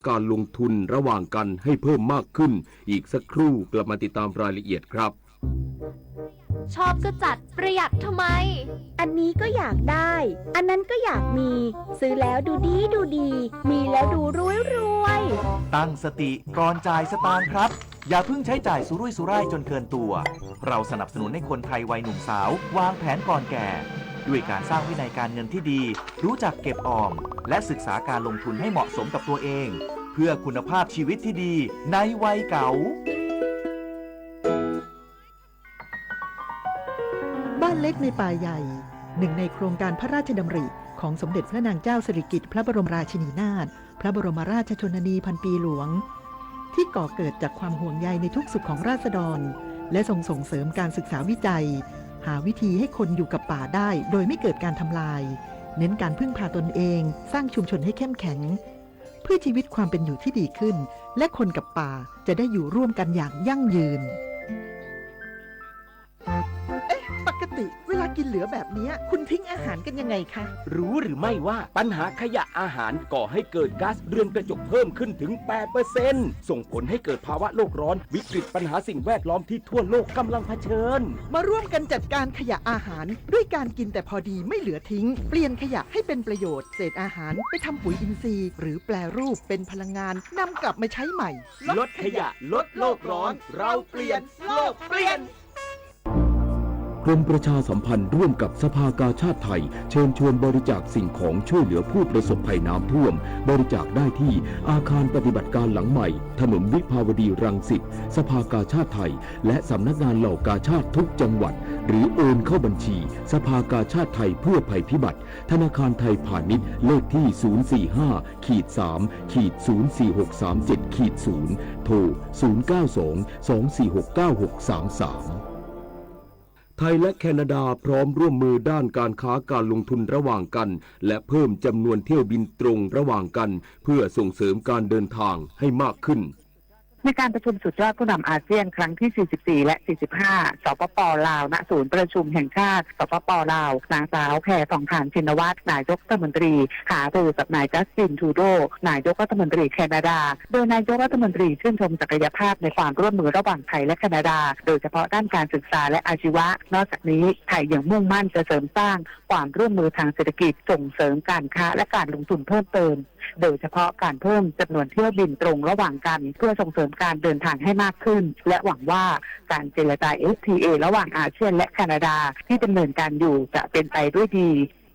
การลงทุนระหว่างกันให้เพิ่มมากขึ้น อีกสักครู่กลับมาติดตามรายละเอียดครับ ชอบก็จัด ประหยัดทำไม อันนี้ก็อยากได้ อันนั้นก็อยากมี ซื้อแล้วดูดีดูดี มีแล้วดูรวยรวย ตั้งสติก่อนจ่ายสตางค์ครับ อย่าเพิ่งใช้จ่ายสุรุ่ยสุร่ายจนเกินตัว เราสนับสนุนให้คนไทยวัยหนุ่มสาววางแผนก่อนแก่ ด้วยการสร้างวินัยการเงินที่ดี รู้จักเก็บออม และศึกษาการลงทุนให้เหมาะสมกับตัวเอง เพื่อคุณภาพชีวิตที่ดีในวัยเก๋า บ้านเล็กในป่าใหญ่ หนึ่งในโครงการพระราชดำริของสมเด็จพระนางเจ้าสิริกิติ์พระบรมราชินีนาถ พระบรมราชชนนีพันปีหลวง ที่ก่อเกิดจากความห่วงใยในทุกข์สุขของราษฎร และทรงส่งเสริมการศึกษาวิจัย หาวิธีให้คนอยู่กับป่าได้โดยไม่เกิดการทำลาย เน้นการพึ่งพาตนเอง สร้างชุมชนให้เข้มแข็ง เพื่อชีวิตความเป็นอยู่ที่ดีขึ้น และคนกับป่าจะได้อยู่ร่วมกันอย่างยั่งยืน เอ๊ะ ปกติเวลากินเหลือแบบเนี้ย คุณทิ้งอาหารกันยังไงคะ รู้หรือไม่ว่าปัญหาขยะอาหารก่อให้เกิดก๊าซเรือนกระจกเพิ่มขึ้นถึง แปดเปอร์เซ็นต์ ส่งผลให้เกิดภาวะโลกร้อน วิกฤตปัญหาสิ่งแวดล้อมที่ทั่วโลกกำลังเผชิญ มาร่วมกันจัดการขยะอาหาร ด้วยการกินแต่พอดีไม่เหลือทิ้ง เปลี่ยนขยะให้เป็นประโยชน์ เศษอาหารไปทำปุ๋ยอินทรีย์ หรือแปรรูปเป็นพลังงาน นำกลับมาใช้ใหม่ ลดขยะ ลดโลกร้อน เราเปลี่ยน โลกเปลี่ยน กรมประชาสัมพันธ์ร่วมกับสภากาชาดไทย เชิญชวนบริจาคสิ่งของช่วยเหลือผู้ประสบภัยน้ำท่วม บริจาคได้ที่อาคารปฏิบัติการหลังใหม่ ถนนวิภาวดีรังสิต สภากาชาดไทย และสำนักงานเหล่ากาชาดทุกจังหวัด หรือโอนเข้าบัญชี สภากาชาดไทยเพื่อภัยพิบัติ ธนาคารไทยพาณิชย์ เลขที่ ศูนย์สี่ห้า ขีด สาม ขีด ศูนย์สี่หกสามเจ็ด ขีด ศูนย์ โทร ศูนย์เก้าสอง สองสี่หก เก้าหกสามสาม ไทยและแคนาดาพร้อมร่วมมือด้านการค้าการลงทุนระหว่างกัน และเพิ่มจำนวนเที่ยวบินตรงระหว่างกัน เพื่อส่งเสริมการเดินทางให้มากขึ้น ในการประชุมสุดยอดผู้นำอาเซียนครั้งที่ สี่สิบสี่ และ สี่สิบห้า สปป ลาว ณ ศูนย์ประชุมแห่งชาติ สปป ลาว นางสาว แพทองธาร ชินวัตร นายกรัฐมนตรี หารือกับนาย จัสติน ทรูโด นายกรัฐมนตรีแคนาดา โดยนายกรัฐมนตรีชื่นชมศักยภาพในความร่วมมือระหว่างไทยและแคนาดา โดยเฉพาะด้านการศึกษาและอาชีวะ นอกจากนี้ไทยยังมุ่งมั่นจะเสริมสร้างความร่วมมือทางเศรษฐกิจ ส่งเสริมการค้าและการลงทุนเพิ่มเติม โดยเฉพาะการเพิ่มจำนวนเที่ยวบินตรงระหว่างกัน เพื่อส่งเสริมการเดินทางให้มากขึ้น และหวังว่าการเจรจา เอฟทีเอ ระหว่างอาเซียนและแคนาดาที่ดำเนินการอยู่จะเป็นไปด้วยดี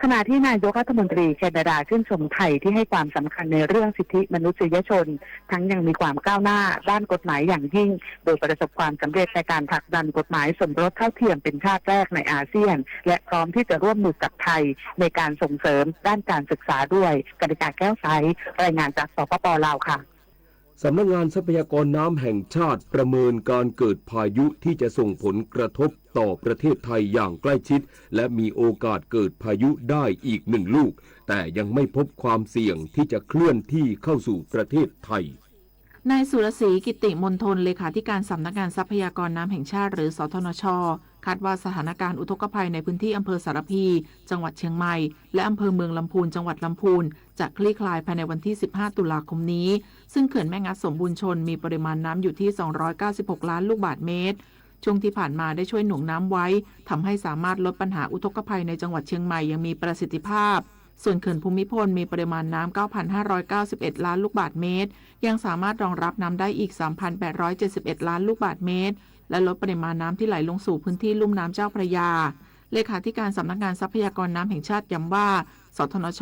ขณะที่นายกรัฐมนตรีแคนาดาชื่นชมไทยที่ให้ความสำคัญในเรื่องสิทธิมนุษยชน ทั้งยังมีความก้าวหน้าด้านกฎหมายอย่างยิ่ง โดยประสบความสำเร็จในการผลักดันกฎหมายสมรสเท่าเทียมเป็นชาติแรกในอาเซียน และพร้อมที่จะร่วมมือกับไทยในการส่งเสริมด้านการศึกษาด้วย กนิกา แก้วใส รายงานจาก สปป ลาว ค่ะ สำนักงานทรัพยากรน้ำแห่งชาติประเมินการเกิดพายุที่จะส่งผลกระทบต่อประเทศไทยอย่างใกล้ชิด และมีโอกาสเกิดพายุได้อีกหนึ่งลูก แต่ยังไม่พบความเสี่ยงที่จะเคลื่อนที่เข้าสู่ประเทศไทย นายสุรศรี กิติมณฑล เลขาธิการสำนักงานทรัพยากรน้ำแห่งชาติ หรือ สทนช คาดว่าสถานการณ์อุทกภัยในพื้นที่อำเภอสารพี จังหวัดเชียงใหม่ และอำเภอเมืองลำพูน จังหวัดลำพูน จะคลี่คลายภายในวันที่ สิบห้า ตุลาคมนี้ ซึ่งเขื่อนแม่งัดสมบูรณ์ชลมีปริมาณน้ำอยู่ที่ สองร้อยเก้าสิบหก ล้านลูกบาศก์เมตร ช่วงที่ผ่านมาได้ช่วยหน่วงน้ำไว้ ทำให้สามารถลดปัญหาอุทกภัยในจังหวัดเชียงใหม่อย่างมีประสิทธิภาพ ส่วนเขื่อนภูมิพลมีปริมาณน้ำ เก้าพันห้าร้อยเก้าสิบเอ็ด ล้านลูกบาศก์เมตร ยังสามารถรองรับน้ำได้อีก สามพันแปดร้อยเจ็ดสิบเอ็ด ล้านลูกบาศก์เมตร และลดปริมาณน้ำที่ไหลลงสู่พื้นที่ลุ่มน้ำเจ้าพระยา เลขาธิการสำนักงานทรัพยากรน้ำแห่งชาติย้ำว่า สทนช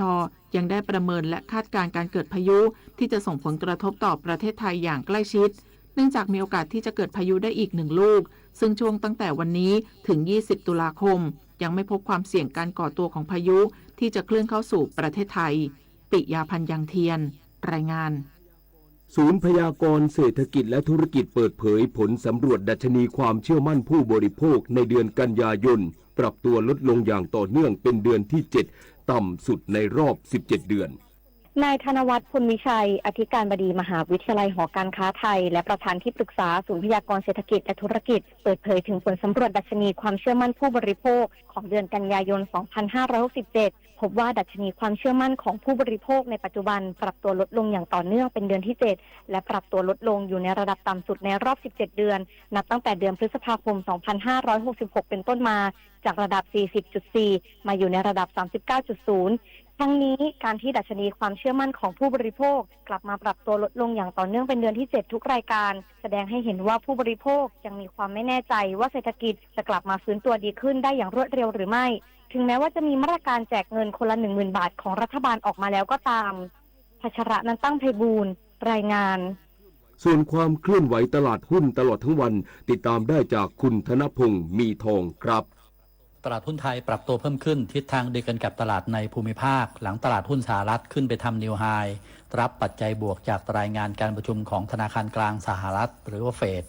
ยังได้ประเมินและคาดการณ์การเกิดพายุที่จะส่งผลกระทบต่อประเทศไทยอย่างใกล้ชิด เนื่องจากมีโอกาสที่จะเกิดพายุได้อีกหนึ่งลูก ซึ่งช่วงตั้งแต่วันนี้ถึง ยี่สิบ ตุลาคม ยังไม่พบความเสี่ยงการก่อตัวของพายุที่จะเคลื่อนเข้าสู่ประเทศไทย ปิยา พันยังเทียน รายงาน ศูนย์พยากรณ์เศรษฐกิจและธุรกิจเปิดเผยผลสำรวจดัชนีความเชื่อมั่นผู้บริโภคในเดือนกันยายน ปรับตัวลดลงอย่างต่อเนื่องเป็นเดือนที่ เจ็ด ต่ำสุดในรอบ สิบเจ็ด เดือน นายธนวัฒน์ พลวิชัย อธิการบดีมหาวิทยาลัยหอการค้าไทย และประธานที่ปรึกษาศูนย์พยากรณ์เศรษฐกิจและธุรกิจ เปิดเผยถึงผลสำรวจดัชนีความเชื่อมั่นผู้บริโภคของเดือนกันยายน สองพันห้าร้อยหกสิบเจ็ด พบว่าดัชนีความเชื่อมั่นของผู้บริโภคในปัจจุบันปรับตัวลดลงอย่างต่อเนื่องเป็นเดือนที่เจ็ด และปรับตัวลดลงอยู่ในระดับต่ำสุดในรอบสิบเจ็ดเดือน นับตั้งแต่เดือนพฤษภาคม สองพันห้าร้อยหกสิบหก เป็นต้นมา จากระดับ สี่สิบจุดสี่ มาอยู่ในระดับ สามสิบเก้าจุดศูนย์ ทั้งนี้การที่ดัชนีความเชื่อมั่นของผู้บริโภคกลับมาปรับตัวลดลงอย่างต่อเนื่องเป็นเดือนที่เจ็ดทุกรายการ แสดงให้เห็นว่าผู้บริโภคยังมีความไม่แน่ใจว่าเศรษฐกิจจะกลับมาฟื้นตัวดีขึ้นได้อย่างรวดเร็วหรือไม่ ถึงแม้ว่าจะมีมาตรการแจกเงินคนละ หนึ่งหมื่น บาทของรัฐบาลออกมาแล้วก็ตาม พัชรนันท์ ตั้งไพบูลย์ รายงาน ส่วนความเคลื่อนไหวตลาดหุ้นตลอดทั้งวัน ติดตามได้จากคุณธนพงษ์ มีทองครับ ตลาดหุ้นไทยปรับตัวเพิ่มขึ้น ทิศทางเดียวกันกับตลาดในภูมิภาค หลังตลาดหุ้นสหรัฐขึ้นไปทำ new high รับปัจจัยบวกจากรายงานการประชุมของธนาคารกลางสหรัฐ หรือว่าเฟด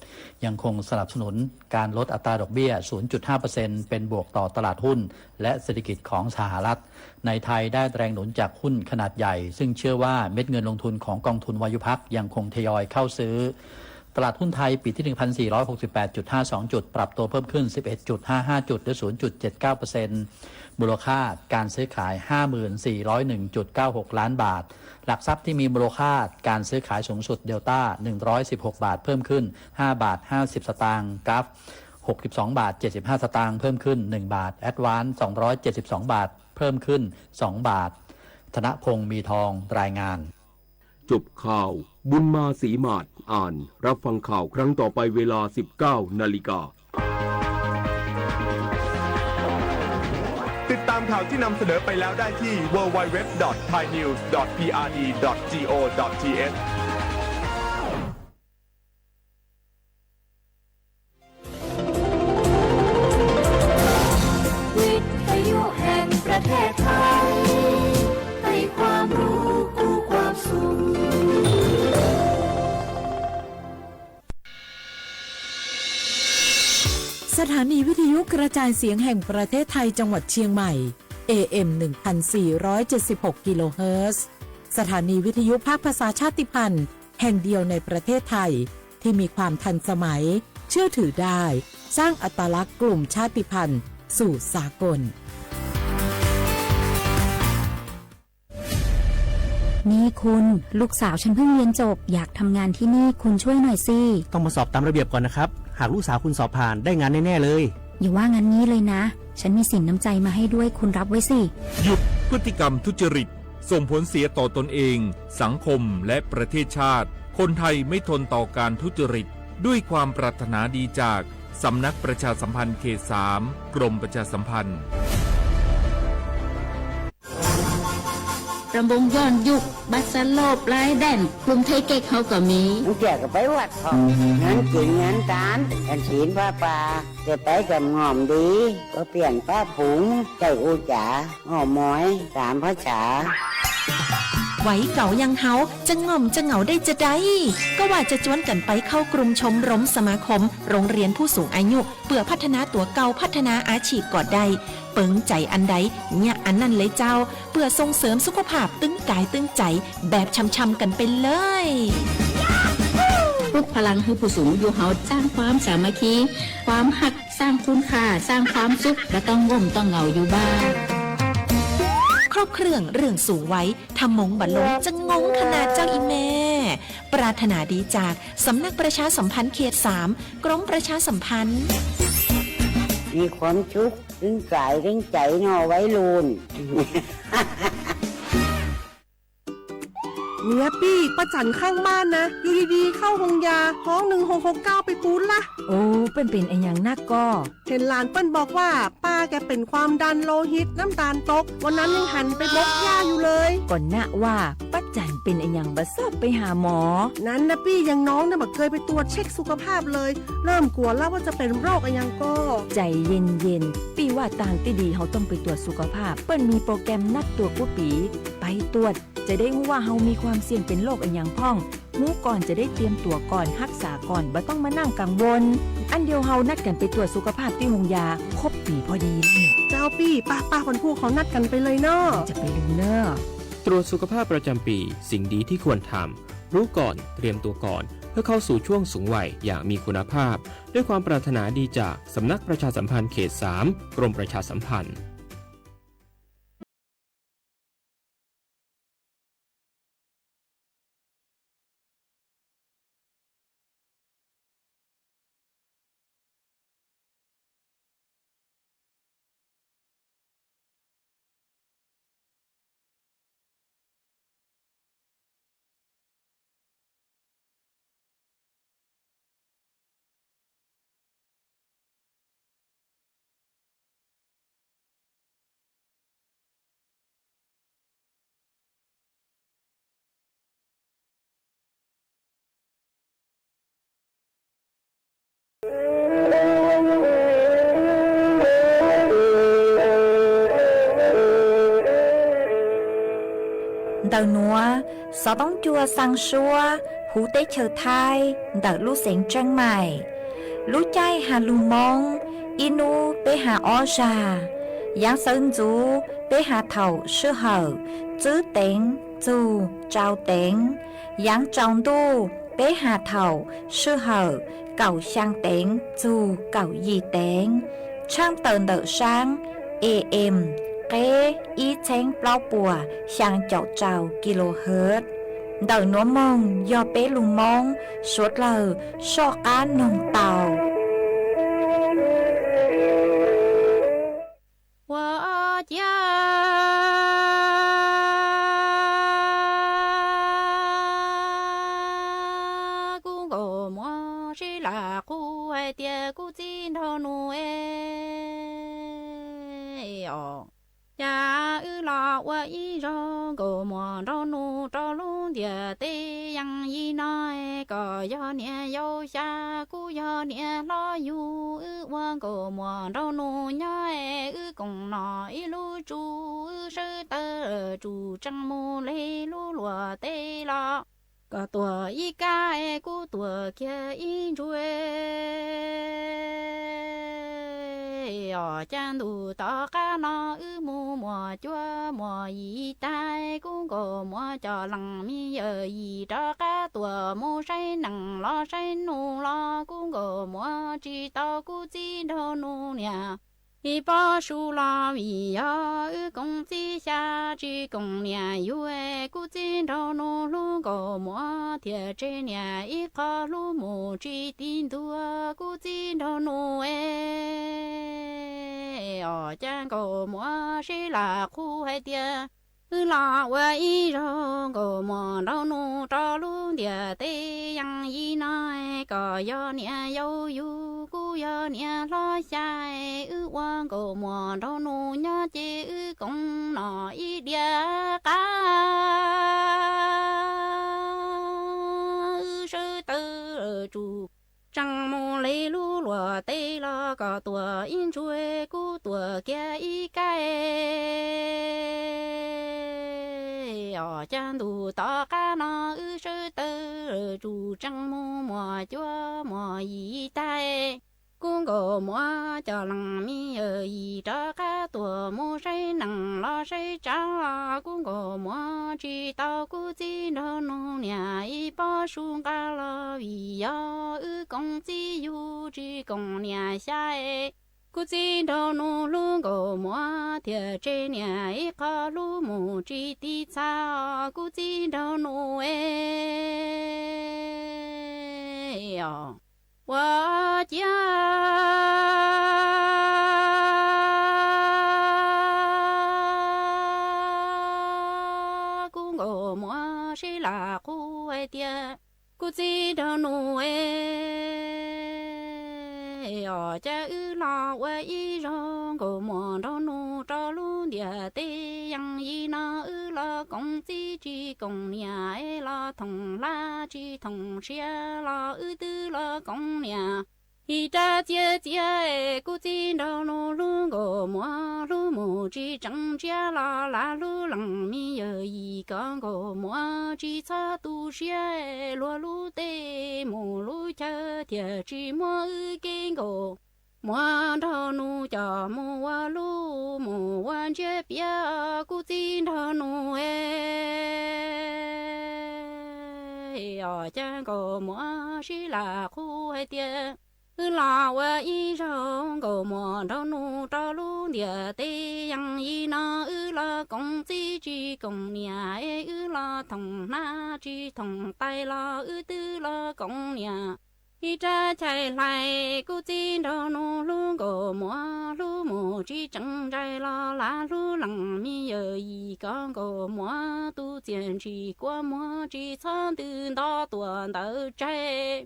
ยังคงสนับสนุนการลดอัตราดอกเบี้ย ศูนย์จุดห้าเปอร์เซ็นต์ เป็นบวกต่อตลาดหุ้น และเศรษฐกิจของสหรัฐ ในไทยได้แรงหนุนจากหุ้นขนาดใหญ่ ซึ่งเชื่อว่าเม็ดเงินลงทุนของกองทุนวายุพักยังคงทยอยเข้าซื้อ ตลาดหุ้นไทยปิดที่ หนึ่งพันสี่ร้อยหกสิบแปดจุดห้าสอง จุด ปรับตัวเพิ่มขึ้น สิบเอ็ดจุดห้าห้า จุด หรือ ศูนย์จุดเจ็ดเก้าเปอร์เซ็นต์ มูลค่าการซื้อขาย ห้าหมื่นสี่ร้อยหนึ่งจุดเก้าหก ล้านบาท หลักทรัพย์ที่มีมูลค่าการซื้อขายสูงสุด Delta หนึ่งร้อยสิบหก บาท เพิ่มขึ้น ห้า บาท ห้าสิบ สตางค์ Gulf หกสิบสอง บาท เจ็ดสิบห้า สตางค์ เพิ่มขึ้น หนึ่ง บาท Advance สองร้อยเจ็ดสิบสอง บาท เพิ่มขึ้น สอง บาท ธนพงษ์ มีทอง รายงาน จบข่าว บุญมาศรีหมาด อ่าน รับฟังข่าวครั้งต่อไปเวลา สิบเก้านาฬิกา ติดตามข่าวที่นำเสนอไปแล้วได้ที่ ดับเบิลยู ดับเบิลยู ดับเบิลยู ดอท ไทยนิวส์ ดอท พีอาร์ดี ดอท จี โอ ดอท ที เอช วิทยุแห่งประเทศไทย ให้ความรู้คู่ความสุข สถานีวิทยุกระจายเสียงแห่งประเทศไทยจังหวัดเชียงใหม่ เอ เอ็ม หนึ่งพันสี่ร้อยเจ็ดสิบหก กิโลเฮิรตซ์ สถานีวิทยุภาคภาษาชาติพันธุ์แห่งเดียวในประเทศไทย ที่มีความทันสมัย เชื่อถือได้ สร้างอัตลักษณ์กลุ่มชาติพันธุ์สู่สากล นี่คุณ ลูกสาวฉันเพิ่งเรียนจบ อยากทำงานที่นี่ คุณช่วยหน่อยสิ ต้องมาสอบตามระเบียบก่อนนะครับ หากลูกสาวคุณสอบผ่าน ได้งานแน่ๆเลย อย่าว่างั้นงี้เลยนะ ฉันมีสินน้ำใจมาให้ด้วย คุณรับไว้สิ หยุดพฤติกรรมทุจริต ส่งผลเสียต่อตนเอง สังคม และประเทศชาติ คนไทยไม่ทนต่อการทุจริต ด้วยความปรารถนาดีจาก สำนักประชาสัมพันธ์เขตสาม กรมประชาสัมพันธ์ รำวงย้อนยุค บัสโลปลายแดน กลุ่มไทยเก๊กเขาก็มี บางเทื่อก็ไปวัดพร้อม งานกินงานทาน ฉันศีลผ้าป่า แต่ไปก็ง่อมดี ก็เปลี่ยนป้าผง ใช้อู้จ๋า อ้อมอย สามภาษา วัยเก่าอย่างเฮา จะง่อมจะเหงาได้จะใด ก็ว่าจะจวนกันไปเข้ากลุ่มชมรมสมาคม โรงเรียนผู้สูงอายุ เปื่อพัฒนาตั๋วเก่า พัฒนาอาชีพก็ได้ เปิงใจ๋อันใด เยียะอันนั้นเลยเจ้า เปื่อส่งเสริมสุขภาพตึงกายตึงใจ๋ แบบช่ำๆกันไปเลย ปลุกพลังหื้อผู้สูงอายุเฮา สร้างความสามัคคี ความฮัก สร้างคุณค่า สร้างความสุข บ่ต้องง่มต้องเหงาอยู่บ้าน ครบเครื่องเรื่องสูงวัย ถ้ามงบ่ลงจะงงขนาดเจ้าอีแม่ ปรารถนาดีจาก สำนักประชาสัมพันธ์เขตสาม กรมประชาสัมพันธ์ มีความสุข ตึงกายตึงใจ๋เนาะวัยรุ่น เมียปี้ ป้าจั๋นข้างบ้านนะ อยู่ดีๆ เข้าโฮงยา ฮ้อง หนึ่งหกหกเก้า ไปปู๊ดละ โอ้ เปิ้นเป๋นอะหยังนักก่อ เห็นหลานเปิ้นบอกว่า ป้าแกเป็นความดันโลหิต น้ำตาลตก วันนั้นยังหันไปบกหญ้าอยู่เลย ก่อนนะว่า ป้าจั๋นเป๋นอะหยังบ่ซอบไปหาหมอ นั้นนะปี้ อย่างน้องเนี่ยบ่เคยไปตรวจเช็คสุขภาพเลย เริ่มกลัวแล้วว่าจะเป็นโรคอะหยังก่อ ใจ๋เย็นๆ ปี้ว่าตางตี้ดีเฮาต้องไปตรวจสุขภาพ เปิ้นมีโปรแกรมนัดตรวจกู้ปี๋ ไปตรวจ จะได้ฮู้ว่าเฮามีความเสี่ยงเป็นโรคอะหยังพ่อง ฮู้ก่อนจะได้เตรียมตั๋วก่อน ฮักษาก่อน บ่ต้องมานั่งกังวล อั้นเดียวเฮานัดกั๋นไปตรวจสุขภาพตี้โฮงยา ครบปี๋พอดี เจ้าปี้ ป้าๆ วันพูกเขานัดกั๋นไปเลยเนาะ จะไปดูเนาะ ตรวจสุขภาพประจำปี สิ่งดีที่ควรทำ รู้ก่อน เตรียมตัวก่อน เพื่อเข้าสู่ช่วงสูงวัยอย่างมีคุณภาพ ด้วยความปรารถนาดีจากสำนักประชาสัมพันธ์เขตสาม กรมประชาสัมพันธ์ Ntawm nuav, xov tooj cua xaa suab huv teb chaws Thaib ntawm lub xeev Tsheeb Maim. Lub caij has lug Moob, ib nub peb has ob zag. Yaav sawv ntxuv peb has thaum sij hawm tsib teev txug rau teev. Yaav tsaus ntuj peb has thaum sij hawm kaum xyaa teev txug kaum yim teev. Tshaaj tawm ntawm saab A M qeb ib txheeb plaub puas xyaa caum rau kilohertz. Ntawm nuav moog yog peb lug Moob suav dlawg soj qaab noog tau. Ua ciav kuv nkaus muab sib lam qhu hais tias kuv txiv nraug nus e, os, cas wb los ua ib zaug nkaus muam nraug nus rau lub ntiaj teb yees yim no, kom yog niam yau xya kuj yog niam hlob yug, wb ua nkaus muam nraug nus nyob, wb koom nom ib lub tsu, wb sawv tawm tsu tsees mus le lub luam teb los, kom tuam ib kab kuj tuam kiag ib ntsuj. Os, cas ntuj tom qab no wb mus muam cuab muam yim tag, kuv nkaus muam cov leej me yawm yim rov qab tuam mus saib neej los saib nus los, kuv nkaus muam tsis tau kuv txiv nraug nus niam. Ib pob su los vim yog wb koom txiv xya tsis koom niam yug, kuv txiv nraug nus hlub nkaus muam thiaj tseg niam ib qho hlub mus tsis ti ntuag kuv txiv nraug nus e. Os, cas nkaus muam sib lam qhu hais tias wb los ua ib zaug nkaus muam nraug nus rau lub ntiaj teb yees yim no, kom yog niam yau yug kuj yog niam hlob xya, wb ua nkaus muam nraug nus nyob ces wb koom nom ib diav qab, wb sawv tawm tsu tsees mus le lub luam teb los, kom tuam ib ntsuj kuj tuam kiag ib kab. Os, cas ntuj tom qab no wb sawv tawm tsu tsees mus muam cuab muam yim tag, kuv nkaus muam cov leej me yawm yim rov qab tuam mus saib neej los saib tsav los, kuv nkaus muam tsis tau kuv txiv nraug nus niam ib pob su nqa los vim yog wb koom txiv yug tsis koom niam xya. Kuv txiv nraug nus hlub nkaus muam thiaj tseg niam ib qho hlub mus tsis ti txha, kuv txiv nraug nus e. Os, ua ciav kuv nkaus muam sib lam qhu hais tias kuv txiv nraug nus e, os, cas wb los ua ib zaug nkaus muam nraug nus rau lub ntiaj teb yees yim no, wb los koom txiv tsis koom niam, los thoom hlab tsis thoom siab los wb twb los koom niam. Ib rab txiav txiav kuv txiv nraug nus hlub nkaus muam hlub mus tsis tseem ntsiab los, lam hlub leej me yawm yim kom nkaus muam tsis txhob tu siab, luag lub teb mus lub chaw thiaj tsis muab wb kev nkaus muam nraug nus coj mus ua lub mus ua ntsiab piav kuv txiv nraug nus e. Os, cas nkaus muam sib lam qhu hais tias wb los ua ib zaug nkaus muam nraug nus rau lub ntiaj teb yees yim no, wb los koom txiv tsis koom niam, wb los thoom hnab tsis thoom tais los wb twb los koom niam. Ib rab chais hlais kuv txiv nraug nus hlub nkaus muam hlub mus tsis tseem ntsais los, lam hlub leej me yawm yim kom nkaus muam tu txiaj ntsim kua muag tsis txhob ntws nto tuam ntawd tsaig.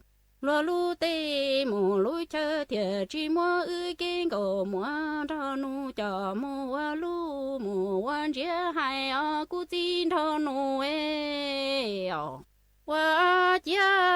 Luag lub teb mus lub chaw thiaj tsis muab wb kev nkaus muam nraug nus coj mus ua lub mus ua ntsiab hais os kuv txiv nraug nus e. Os, ua ciav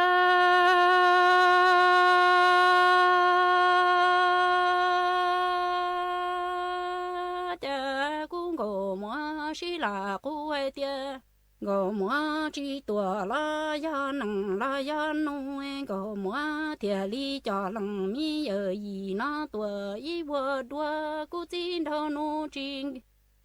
cas kuv nkaus muam sib lam qhu hais tias Nkauj Muas tsis tuam los yog nees los yog nus, Nkauj Muas thiaj li coj lees me yawm yim no tuaj ib vuag dua. Kuv txiv nraug nus tsis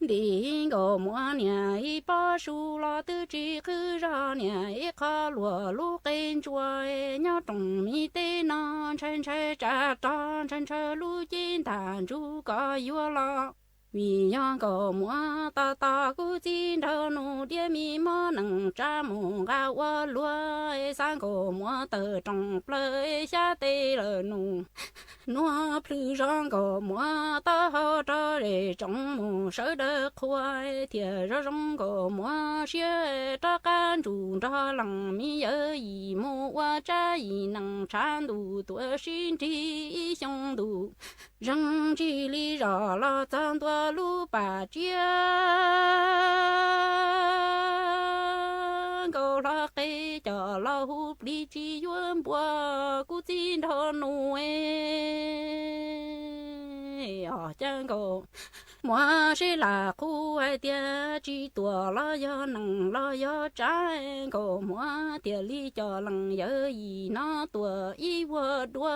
ntim Nkauj Muas niam ib pob su los twb tsis qhwv zog, niam ib qho luag lub qe ntsuag nyob rooj me teb no, ntshai ntshai tsa rog, ntshai ntshai lub cev ntam ntsuj kom yuav los. Vim yog Nkauj Muas tos tos kuv txiv nraug nus diab me mob nees tsa mus nqa ua luag, xav Nkauj Muas tawg rooj plaws xyab tes lawm nus nuav plhws zog, Nkauj Muas taub hau rog zes tsoov mus sawv daws qhua, thiaj zoo zoo Nkauj Muas siab rov qab ntsug nrog leej me yawm yim mus ua tsab yim nees tshav ntuj tuaj sib nrig ib xyoo ntuj. Zeeg ntsis li zog los txog ntua lub pas tsiab, Nkauj Hlob Qe coj los hu plig tsis yuav npua kuv txiv nraug nus. Os cas Nkauj Muas seb lam qhuas hais tias tsis tuam los yog nees los yog tsav, Nkauj Muas thiaj li coj lees yawm yim no tuaj ib vuag dua.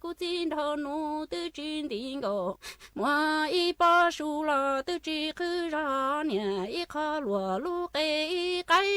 Kuv txiv nraug nus twb tsis ntim Nkauj Muas ib pob su los twb tsis qhwv zog, niam ib qho luag lub qe ib qaib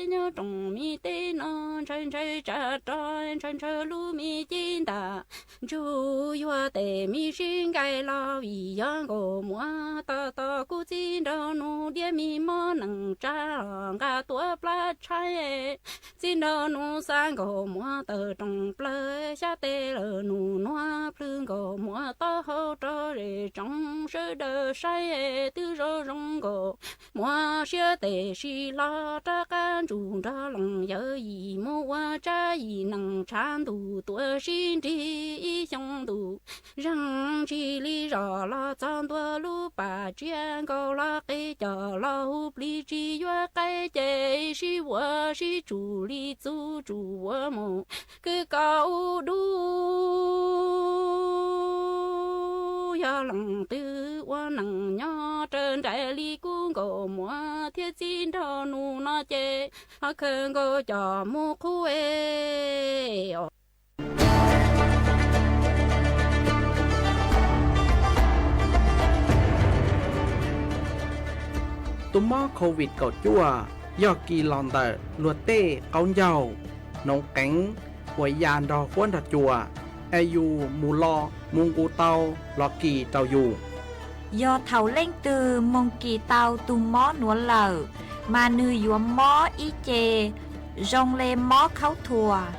nyob rooj me teb no, ntshai ntshai tsa rog, ntshai ntshai lub me cev ntam ntsuj yuav tes me sib nqaij los, vim yog Nkauj Muas tos tos kuv txiv nraug nus diab me mob nees tsa los nqa tuav plab tshaib. Txiv nraug nus xav Nkauj Muas tawg rooj plaws xyab tes lawm nus nuav plhws, Nkauj Muas taub hau rog zes tsoov sawv daws saib twb zoo zoo Nkauj Muas siab tes sib hlo rov qab ntsug nrog leej yawm yim mus ua tsab yim nees tshav ntuj tuaj sib nrig ib xyoo ntuj. Zeeg ntsis li zog los txog ntua lub pas tsiab, Nkauj Hlob Qe coj los hu plig tsis yuav qaib, ces sib vuav sib tsum li txuj tsum vuav mus kwv kaus dub. Yog leej twg ua neej nyob raws nraim li kuv Nkauj Muas thiab txiv nraug nus no ces ho khawm nkaus coj mus qhuas. Tus mob Covid kaum cuaj yog kis los ntawm luag tej qaub ncaug, hnoov qeev uas ya nrog huab nrog cua, es yus mus los mus nqus tau los kis rau yus. Yog thaum leej twg moog kis tau tus mob nuav lawm, mas nwg yuav mob ib ce zoo le mob khaub thuas.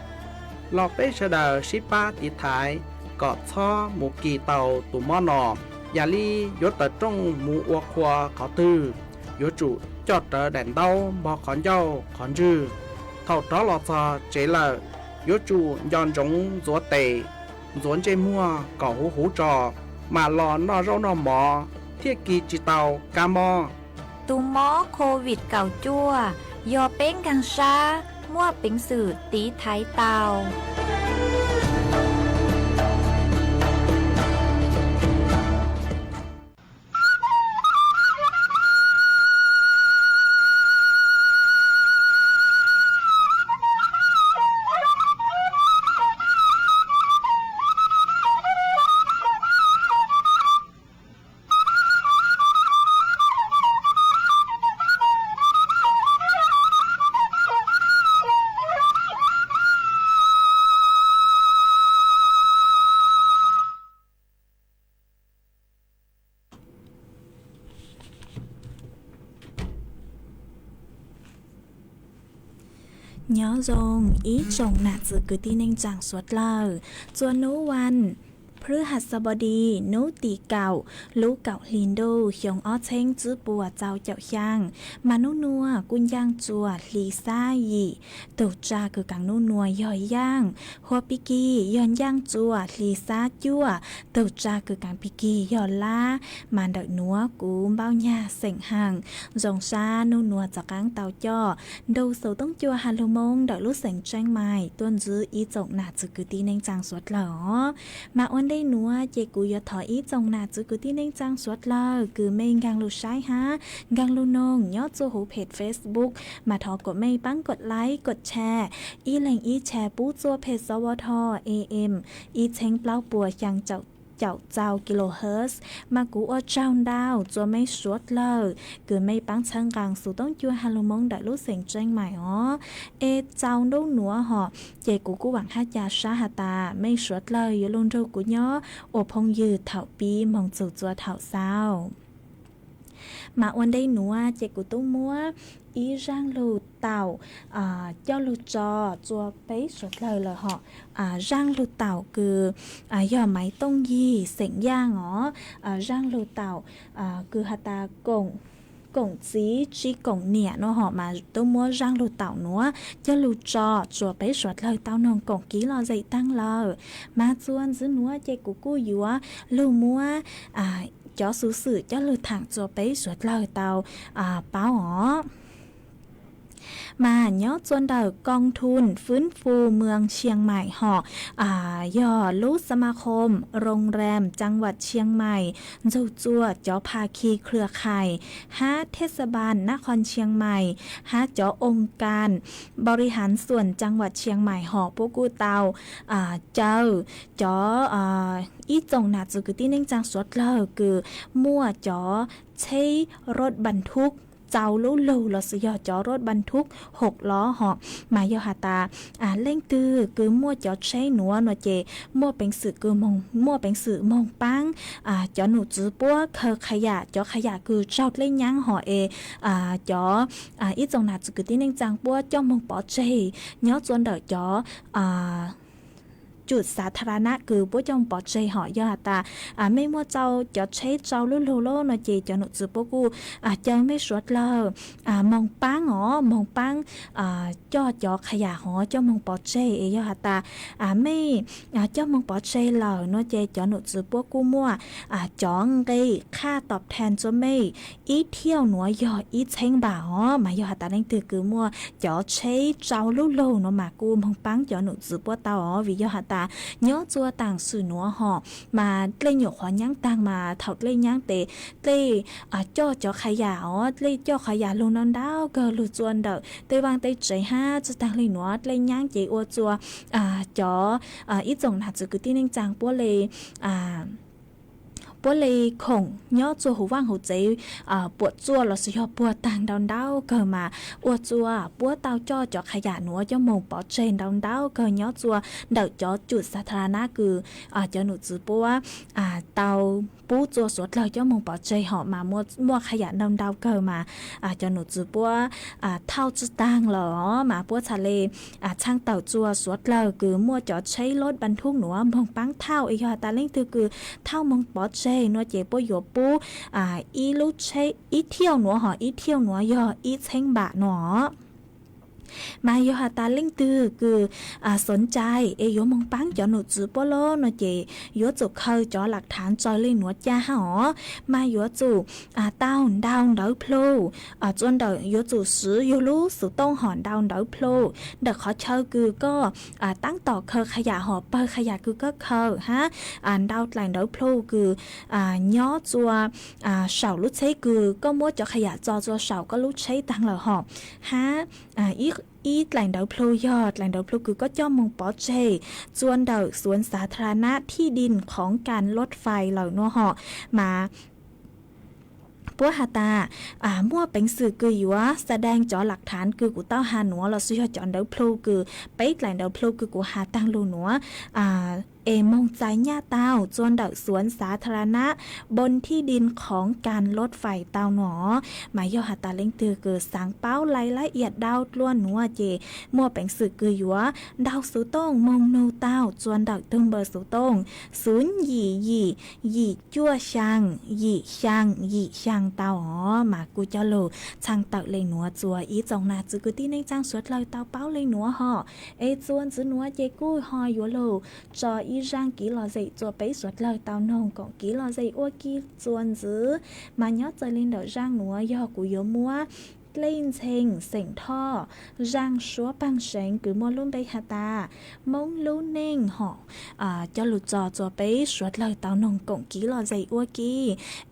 Los peb sawv daws sib pab tiv thaiv kom txhob mus kis tau tus mob no. Yam li yuav tawm rooj mus ua qhua qhov twg, yuav tsum coj rawv daim ntaub npog qhov ncauj qhov ntswg. Thaum rov los txog tsev lawm, yuav tsum nco ntsoov ntxuav tes, ntxuav ntsej muag kom huv huv tso, mam los noj zaub noj mov thiaj kis tsis tau kab mob. Tus mob Covid kaum cuaj yog peb nkaag sab muaj peev xwm tiv thaiv tau. Nyob zoo ib tsoom nam txwv kwv tij neej tsaa suav dlawg. Txuas nub vas phuj has xab npau di nub tim kaum lub kaum hli ntuj xyoo ob txheeb tswb puas txaus caum xyaa, mas nub nuav kuj ncaaj txuas hli xab yim. Tug tsaa kws kaam nub nuav yog yaaj, hua pig kig yog ncaaj txuas hli xab cuaj. Tug tsaa kws kaam pig kig yog lab, mas ntawm nuav kuv npauj nyag xeem haam. Zoo sab nub nuav txaus qaab tau coj ntu xaus toob cua has lug moo ntawm lub xeev Tseeb Mais tuaj ntxiv ib tsoom nam txwv kwv tij neej tsaa suav dlawg os. Mas ua Tej nuav ces kuv yuav thov ib tsoom nam txwv kwv tij neej tsaa suav dlawg kws mej nkaag lug saib hab nkaag lug noog nyob txuas huv phem Facebook, mas thov kuas mej paab kod like kod share, ib leeg ib share pub txuas phem sov vo tho am ib txheeb plaub puas xyaa caum rau kilohertz. Mas kuv ua tsaug ntau txuas mej suav dlawg kws mej paab txhawb nqaa xuv toob cua ha lug Moob ntawm lub xeev Tseeb Maim os. Es txaus ntuj nuav hom, ces kuv kuj vaam hab ca sab has tas mej suav dlawg yuav lug nrug kuv nyob ua phooj ywg thaum pib moog txug txuas thaum xaus. Mas ua ntej nuav ces kuv tub muab ib zaaj lug taum coj lug tso txuas peb suav dlawg lawm hom. Zaaj lug taum kws yog maiv tooj yig xeem Yaaj os. Zaaj lug taum kws has tas koom txiv tsi koom niam nuav hom, mas tub muab zaaj lug taum nuav coj lug tso txuas peb suav dlawg tau noog koom kiv lom zem taag lawm. Mas txuas ntxiv nuav ces kuv kuj yuav lug muab cov xuv xwm coj lug thaam txuas peb suav dlawg tau paub os. Mas nyob txuas ntawm กองทุนฟื้นฟูเมืองเชียงใหม่ hom, yog lub สมาคมโรงแรมจังหวัดเชียงใหม่ nrug txuas cov ภาคีเครือข่าย hab เทศบาลนครเชียงใหม่ hab cov องค์การบริหารส่วนจังหวัดเชียงใหม่ hom puab kuj tau caw cov ib tsoom nam txwv kwv tij neej tsaa suav dlawg kws muaj cov tsheb รถบรรทุก tsau lub lug lossis yog cov รถบรรทุกหกล้อ hom. Mas yog has tas leej twg kws muaj cov tsheb nuav nuav ces muaj peev xwm kws, muaj peev xwm moog paab cov num txwv puab khaws qha yam, cov qha yam kws raug dlej nyaab hom es cov ib tsoom nam txwv kwv tij neej tsaa puab coj moog pov tseg nyob txuas ntawm cov จุดสาธารณะ kws puab coj moog pov tseg hom. Yog has tas mej muaj tsau, cov tsheb tsau lub lug lawm nuav ces cov num txwv puab kuj caw mej suav dlawg moog paab os, moog paab coj cov qha yam hov coj moog pov tseg es yog has tas mej coj moog pov tseg lawm nuav ces cov num txwv puab kuj muaj cov nqe ค่าตอบแทน rua mej ib thiauj nuav yog ib txheeb npam os. Mas yog has tas leej twg kws muaj cov tsheb tsau lub lug nuav mas kuj moog paab cov num txwv puab tau os, vim yog has tas nyob txuas taam sim nuav hom mas dlej nyuam qhuav nyaab taag mas thaum dlej nyaab tes dlej coj cov qha yam os, dlej coj qha yam lug ntau ntau kawg lug txuas ntawm tej vaaj tej tsev hab tsi taag le nuav dlej nyaab ces ua txuas cov ib tsoom nam txwv kwv tij neej tsaa puab le puab le khoom nyob txuas huv vaaj huv tsev puam tsuaj lossis yog puag taag ntau ntau kawg mas ua txuas puab tau coj cov qha yam nuav coj moog pov tseg ntau ntau kawg nyob txuas ntawm cov จุดสาธารณะ kws cov num txwv puab tau pub txuas suav dlawg coj moog pov tseg hom mas muaj qha yam ntau ntau kawg mas cov num txwv puab thauj tsi taag lawm os mas puab txhad le txhaj tawm txuas suav dlawg kws muaj cov tsheb รถบรรทุก nuav moog paab thauj es yog has tas leej twg kws thauj moog pov tseg nuav ces puab yuav pub ib lub tsheb ib thiauj nuav hom, ib thiauj nuav yog ib txheeb npam nuav. Mas yog has tas leej twg kws สนใจ es yuav moog paab cov num txwv puab lawm nuav ces yuav tsum khaws cov lam thaav tsaws le nuav ca hab os. Mas yuav tsum tau ntau ntawv plhu txuas ntawm, yuav tsum swv yug lub xuv tooj hom ntau ntawv plhu ntawm qhov chaw kws koj taab tom khaws qha yam hom pawg qha yam kws koj khaws hab ntau dlaim ntawv plhu kws nyob txuas saum lub tsheb kws koj muab cov qha yam tso txuas saum koj lub tsheb taag lawm hom hab ib dlaim ntawv plhu yog dlaim ntawv plhu kws koj coj moog pov tseg txuas ntawm สวนสาธารณะที่ดินของการรถไฟ lawm nuav hom. Mas puab has tas muaj peev xwm kws yuav แสดง cov lam thaav kws kuv tau has nuav lossis yog cov ntawv plhu kws peb dlaim ntawv plhu kws kuv has taag lug nuav es moog txais nyaj tau txuas ntawm สวนสาธารณะบนที่ดินของการรถไฟ tau nuav. Mas yog has tas leej twg kws xaav paub lais lab iam dau dlua nuav ces muaj peev xwm kws yuav ntaug xuv tooj moog nug tau txuas ntawm tug npawb xuv tooj xub yim yim yim cuaj xyaa yim xyaa yim xyaa tau os. Mas kuj coj lug txhaj tawm le nuav txuas ib tsoom nam txwv kwv tij neej tsaa suav dlawg tau paub le nuav hom. Es txuas ntxiv nuav ces kuj ho yuav lug tso ib zaaj kiv lom zem txuas peb suav dlawg tau noog koom kiv lom zem ua ke txuas ntxiv. Mas nyob txawm le ntawm zaaj nuav yog kuv yuav muab Lej Ntxhee xeem Thoj, zaj suab paj seev kws muaj lub npe has tas Moob lub neej hom coj lug txog txuas peb suav dlawg tau noog koom kiv los zes ua ke.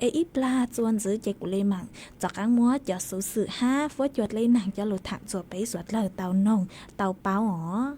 Es ib plag txuas ntxiv ces kuv le maam rov qaab muab cov xuv xwm hab fuab cua dlej naag coj lug thaam txuas peb suav dlawg tau noog tau paub os.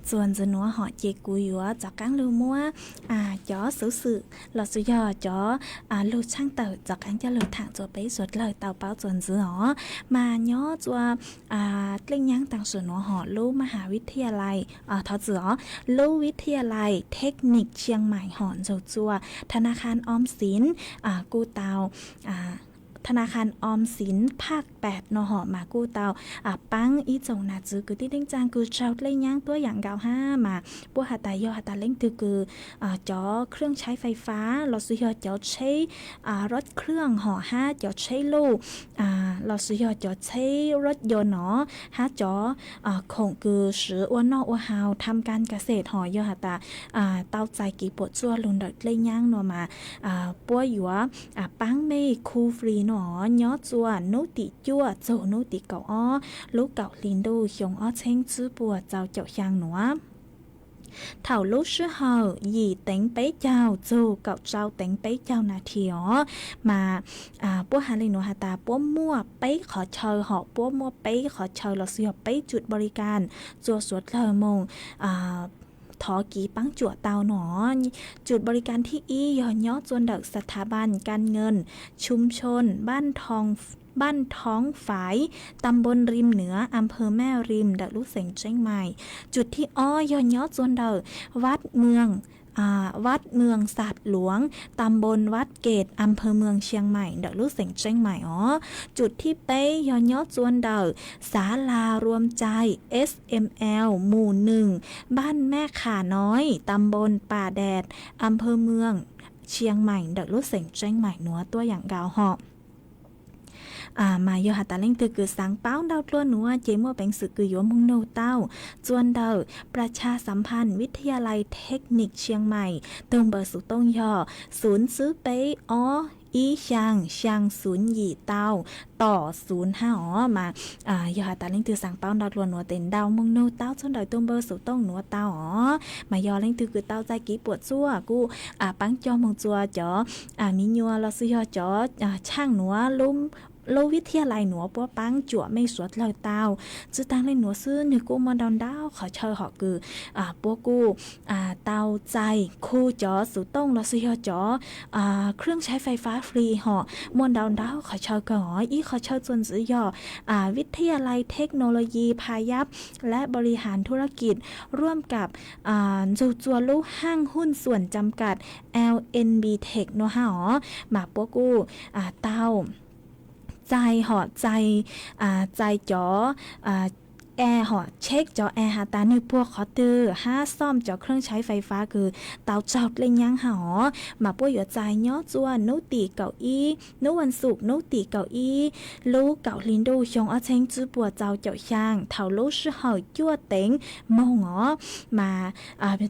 Txuas ntxiv nuav hom ces kuv yuav rov qaab lug muab cov xuv xwm lossis yog cov lug tshaaj tawm rov qaab coj lug thaam rua peb suav dlawg tau paub txuas ntxiv os. Mas nyob rua dlej nyaab taag sim nuav hom lub mahas vib thia lais, thov txim os, lub vib thia lais thej nik Tsiaj Maim hom ntsug rua tha na khan om xiv kuj tau, tha na khan om xiv phaj pem no hom mas kuj tau paab ib tsoom nam txiv kwv tij neej tsaa kws tsaug dlej nyaab tuab yaam nkaus hab mas puab has tas yog has tas leej twg kws cov khwj tsheb fais fab lossis yog cov tsheb roj khwj hom hab cov tsheb luj lossis yog cov tsheb roj yo no hab cov khoom kws swv ua noj ua haus tham kas kas xes hom yog has tas tau txais kev puam tsuaj lug ntawm dlej nyaab no mas puab yuav paab mej khu free no. nyob txua hnub tim cuaj txug hnub tim kaum ob lub kaum hli ntuj xyoo ob txheeb tsib puas txaus caum xyaa nuav. Thaum lub sij hawm yim teev peb caug txug kaum rau teev peb caug nas this os, mas puab has le nuav has tas puab muaj peb qhov chaw hom, puab muaj peb qhov chaw los sis yog peb tsum npaum li kas txua suav dlawg moog thov kiv paab cuam tau no. Tsum npaum li kas thib ib yog nyob txua ntawm สถาบันการเงินชุมชน บ้านท้องฝาย ตำบลริมเหนือ อำเภอแม่ริม ntawm lub xeev Tsheej Maim. Tsum thib ob yog nyob txua ntawm วัดเมือง วัดเมืองสาดหลวง ตำบลวัดเกต อำเภอเมืองเชียงใหม่ ntawm lub xeev Tsheej Maim os. Tsum thib peb yog nyob txua ntawm ศาลารวมใจ เอส เอ็ม แอล หมู่หนึ่ง บ้านแม่ข่าน้อย ตำบลป่าแดด อำเภอเมืองเชียงใหม่ ntawm lub xeev Tsheej Maim nuav tuaj yaam nkaus hom. Mas yog has tas leej twg kws xaav paub ntau dlua nuav ces muaj peev xwm kws yuav moog nug tau txua ntawm ประชาสัมพันธ์ วิทยาลัยเทคนิคเชียงใหม่ tug npawb xuv tooj yog xun tsib peb ob ib xyaa xyaa xun yim tau tom xun hab os. Mas yog has tas leej twg xaav paub ntau dlua nuav tes nrau moog nug tau txua ntawm tug npawb xuv tooj nuav tau os. Mas yog leej twg kws tau txais kiv puam txuaj kuj paab coj moog txua cov mi nyuas los sis yog cov tshaaj nuav lub วิทยาลัย nuav puab paab cuam mej suav dlawg tau. Tsi taag le nuav xwb nwg kuj muaj ntau ntau qhov chaw hom kws puab kuj tau txais khu cov xuv tooj los sis yog cov เครื่องใช้ไฟฟ้า free hom muaj ntau ntau qhov chaw kawg os. Ib qhov chaw txuas ntxiv yog วิทยาลัยเทคโนโลยีพายัพและบริหารธุรกิจ ร่วมกับ ntxug txua lub ห้างหุ้นส่วนจำกัด แอล เอ็น บี เทค no hab os. Mas puab kuj tau txais hom txais, txais cov e hom check cov e has tas nwg puag qhov twg hab xom cov เครื่องใช้ไฟฟ้า kws tau tsaug dlej nyab hab os. Mas puab yuav txais nyob txua hnub tim kaum ib, hnub vas xuv hnub tim kaum ib lub kaum hli ntuj xyoo ob txheeb tsib puas txaus caum xyaa thaum lub sij hawm cuaj teev moog os. Mas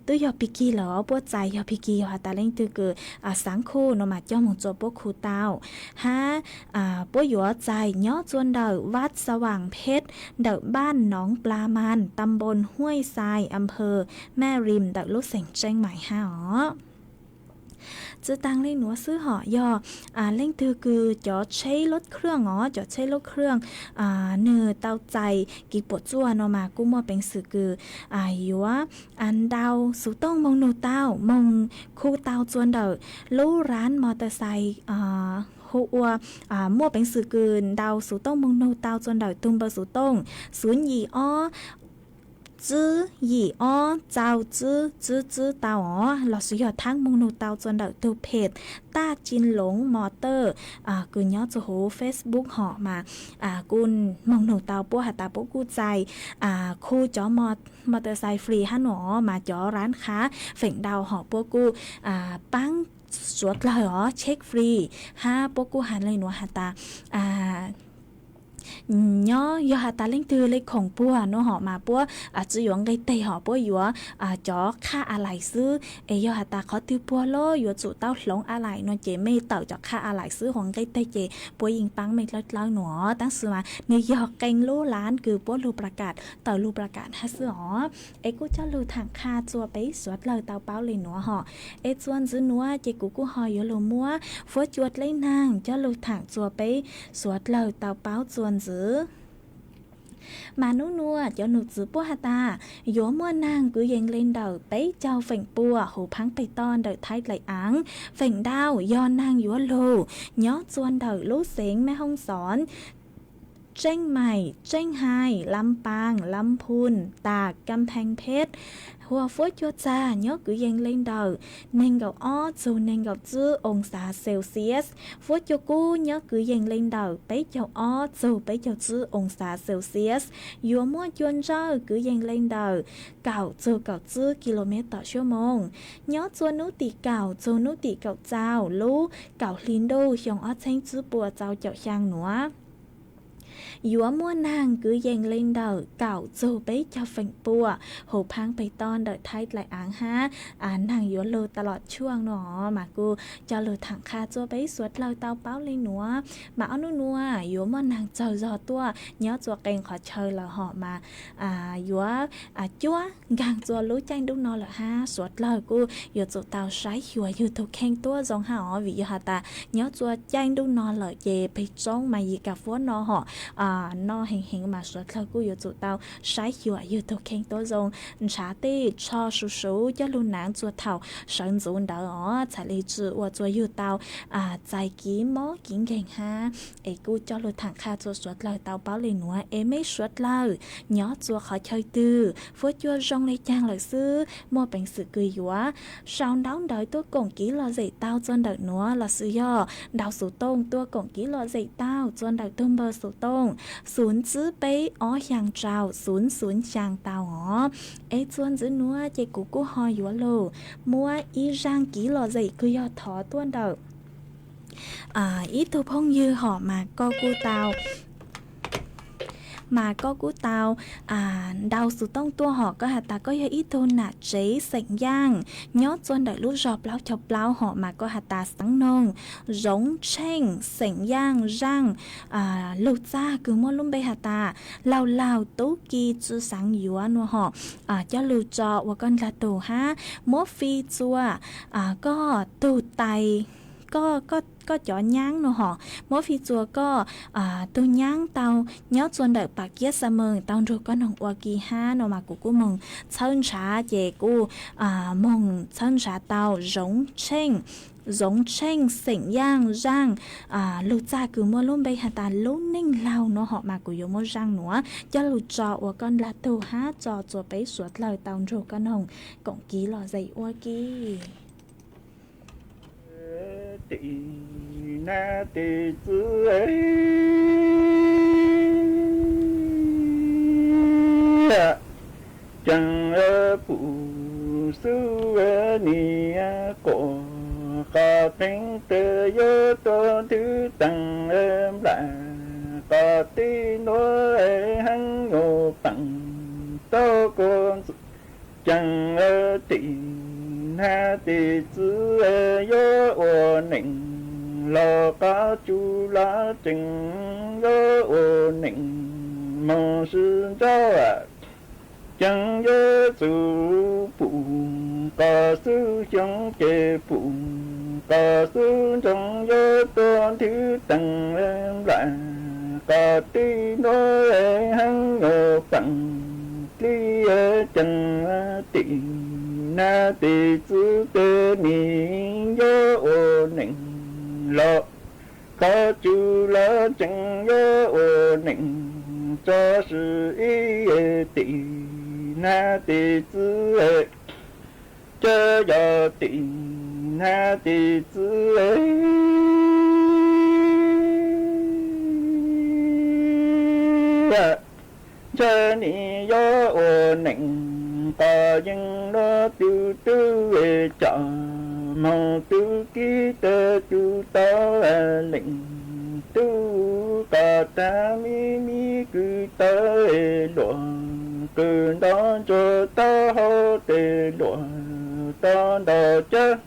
twb yog pig kig lawm os, puab txais yog pig kig, yog has tas leej twg kws xaav khu no mas coj moog txua puab khu tau hab. Puab yuav txais nyob txua ntawm วัดสว่างเพชร ntawm บ้านหนองปลามัน ตำบลห้วยทราย อำเภอแม่ริม ntawm lub xeev Tsheej Maim hab os. Tsi taag le nuav xwb hom, yog leej twg kws cov tsheb รถเครื่อง os, cov tsheb รถเครื่อง nwg tau txais kiv puam txuaj no mas kuj muaj peev xwm kws yuav ntau xuv tooj moog nug tau, moog khu tau txua ntawm lub ร้านมอเตอร์ไซค์ hu ua, muaj peev xwm kws ntau xuv tooj moog nug tau txua ntawm tug npawb xuv tooj xun yim ob tsib yim ob txau tsib tsib tsib tau os, los sis yog thaab moog nug tau txua ntawm tug phem Taj Chin Longv Motor kws nyob txua huv Facebook hom mas kuj moog nug tau. Puab has tas puab kuj txais khu cov มอเตอร์ไซค์ free hab no os, mas cov ร้านค้า feem ntau hom puab kuj paab suav dlawg os, check free hab. Puab kuj has le nuav has tas nyob yog has tas leej twg le khoom puag no hom mas puab tsi yuav nqeg teg hom, puab yuav cov qhaj a lais xwb. Es yog has tas qhov twg puag los yuav tsum tau hloov a lais no ces mej tawm cov qhaj a lais xwb, ua nqeg teg ces puab yeej paab mej dlawb dlawb no. Tab sis mas nwg yog qee lub ร้าน kws puab lug ประกาศ, tawm lug ประกาศ hab xwb os. Es kuj coj lug thaam qha txua peb suav dlawg tau paub le nuav hom. Es txua ntxiv nuav ces kuv kuj ho yuav lug muab fuab cua dleb naag coj lug thaam txua peb suav dlawg tau paub txua ntxiv. Mas nub nuav cov num txwv puab has tas yuav muaj naag kwv yees le ntawm peb caug feem pua huv phaab peg toj ntawm Thaib dlaim aav. Feem ntau yog naag yuav lug nyob txua ntawm lub xeev Mej Hoob Xoob, Tseej Maim, Tseej Haim, Lam Paam, Lam Phun, Tam, Kam Pheej Pheb. Huam fuab cua txag nyob kwv yees le ntawm neeg nkaum ob txug neeg nkaum tsib oo xav Celsius. Fuab cua kub nyob kwv yees le ntawm peb caug ob txug peb caug tsib oo xav Celsius. Yuav muaj cua ntsawj kwv yees le ntawm kaum txug kaum tsib ki lo mev tom suab moos. Nyob txua nub tim kaum txug nub tim kaum txau lub kaum hli ntuj xyoo ob txheeb tsib puas txaus caum xyaa nuav. Yuav muaj neeg kwv yees li ntawm kaum txug peb caug feem pua, hu phaab peg toj ntawm thaib dlaim aav hab, neeg yuav lug tas los tshuaj no mas kuj coj lug thaam qha rua peb suav dlawg tau paub le nuav. Mas ob nub nuav yuav muaj neeg tsaug zog tuaj nyob rua qee qhov chaw lawm hom mas yuav cuab nkaag rua lub caij ntuj no lawm hab, suav dlawg kuj yuav tsum tau saib xyuas yug tug kheej tuab zoo hab os, vim yog has tas nyob rua caij ntuj no lawm ces peg tsoob mas yim kas fuab no hom noj heev heev mas suav dlawg kuj yuav tsum tau saib xyuas yug tug kheej tuab zoo, nrhav tej tsho su suv coj lug naav rua thaum sawv ntxuv ntawd os, txhais le tsi ua rua yug tau txais kev mob kev nkeeg hab. Es kuj coj lug thaam qha rua suav dlawg tau paub le nuav es mej suav dlawg nyob rua qhov chaw twg, fuab cua zoo le caag lawm xwb, muaj peev xwm kws yuav sau ntaub ntawv tuaj koom kev lom zem tau rua ntawm nuav lossis yog ntaus xuv tooj tuaj koom kev lom zem tau rua ntawm tug npawb xuv tooj xuv tsib peb ob xyaa rau xuv xuv xyaa tau os. Es txuas ntxiv nuav ces kuv kuj ho yuav lug muab ib zaaj kev lom zem kws yog thov tuaj ntawm ib tug phooj ywg hom mas koj kuj tau mas koj kuj tau ntaus xuv tooj tuaj hom koj has tas koj yog ib tug nam tsev xeem Yaaj nyob rua ntawm lub zog plaub caug plaub hom mas koj has tas xeev noog Zoov Tsheej xeem Yaaj zaaj, lug txag kws muaj lub npe has tas laug laug tub ki tsi xaav yuav nua hom, coj lug tso ua koj ndlag tug hab muab fi txua koj tug tais, koj cov nyaab nua hom, muab fi txua koj tug nyaab tau nyob rua ntawm pam kiab xa mees tau nrug koj noog ua ke hab no mas kuv kuj moog txhawb nrhav ces kuj moog txhawb nrhav tau Zoov Tsheej, Zoov Tsheej xeem Yaaj zaaj, lug txag kws muaj lub npe has tas lub neej laug nua hom mas kuv yuav muab zaaj nuav coj lug tso ua koj ndlag tug hab tso rua peb suav dlawg tau nrug koj noog koom kev lom zem ua ke. Tim nab tim txwv ceeb pum xub nim quas qos qeeb tes yuav tuaj nthwv tees nplam qos tij nuav heev nyuas peem tau kua ntxuav ceeb tim nab tim txwv yuav ua neej los qab tsu los ceeb yuav ua neej moog sib nrauj ceeb yuav txug pum qos xub xyoo ces pum qos xub ntsoov yuav tuaj nthwv tees nplam qos tij nuav heev nyuas peem dlib ceeb tim nab tim txwv tes nim yuav ua neej los qab tsu los ceeb yuav ua neej tso sib ib tim nab tim txwv ces yog tim nab tim txwv ntshe nim yuav ua neej qos yeej nuav tug tub coj moog tub kib tes tug tau leej tub qos tag mi mi kws tau luam qws ntaub ntsuag tau hau tes luam tau ntau cab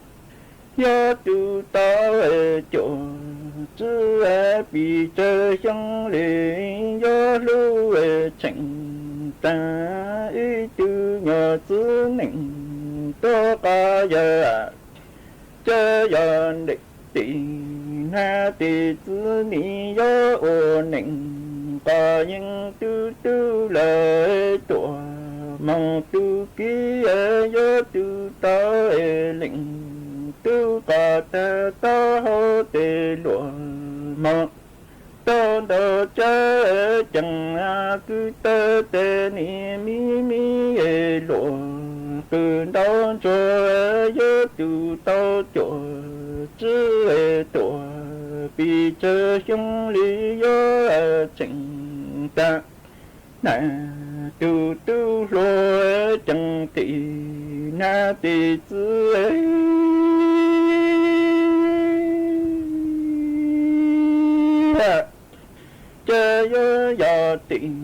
yog tug tau cuam tsib pes tsawg xyoo li yuav hlub tseem taag ib tug nyuag txiv neej tuab qos yawg ces yog tim nab tim txwv nim yuav ua neej qos yeej tug tub lawm tuam moog tug kib yuav tug tau leej tub qos tag tau hau tes luam moog tau ntau cab ceeb kws tau tes nim mi mi luam qws ntaub ntsuag yuav tug tau cuam tsib tuam pes tsawg xyoo li yuav tseem taag na tug tub hluas ceeb tim nab tim txwv ces yuav tim